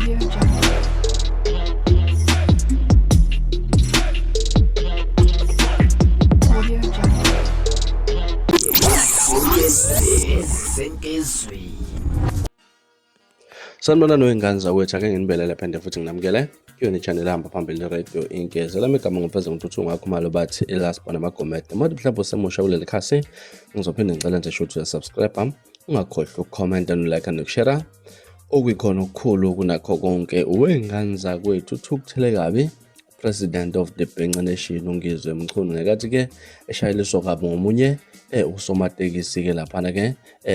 Audio Jungle. Audio Jungle. Sanibonani wey'ngane zakwethu, ake nginibelele phinde futhi nginamukele kuyona i-channel ehamba phambili radio Inkeze. Lami igama ngiveze ngintuthu ngakhumalo bathi ilasbona amagomede. Manje mhlawumbe usemusha kuleli khasi, ngizophinde ngicela nje shuthi uyasubscribe, ungakhohlwa ukukhomenta no-like nokushare. Okuyikhona okukhulu kunakho konke wey'ngane zakwethu uthukuthele kabi President of the Bhenca Nation uNgizwe Mchunu ngekathi ke eshayeliswa kabi ngomunye usomatekisi ke laphana ke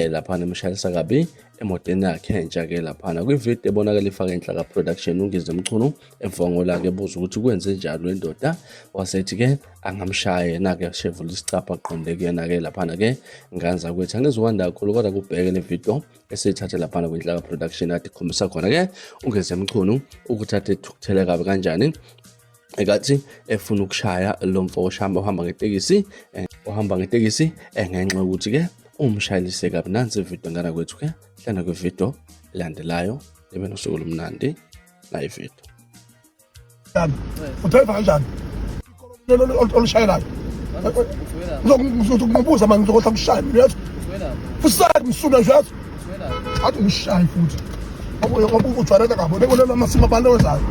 laphana emshayelisa kabi emotweni yakhe entsha ke laphana kwividiyo ebonakala ifake inhlaka production uNgizwe Mchunu evongola ke buza ukuthi kwenze njani le ndoda wasethi ke angamshaya yena ke shevula isicapha aqonde kuyena ke laphana ke nganza kwethu angizukwanda kakhulu kodwa kubheke le video esiyithathe laphana kwinhlaka production ade ikhombisa khona ke ungeze mchunu ukuthi ade ethukuthele kabi kanjani ekathi efuna ukushaya lo mfo oshamba ohamba ngetekisi ohamba ngetekisi ngenxa yokuthi ke umshayelise kabi. Nansi ividiyo ngana kwethu ke hlana kwividiyo elandelayo nibe nosuku olumnandi nayi ividiyo. Udrayiva kanjani olushayelayo? Ngizokunqubuza manje, ngizokohla kushaya mina, uyazi futhi msuna nje, uyazi athi ngishaye futhi ngoba ujwayeleke kabi lebona amasimu abantu owenzayo.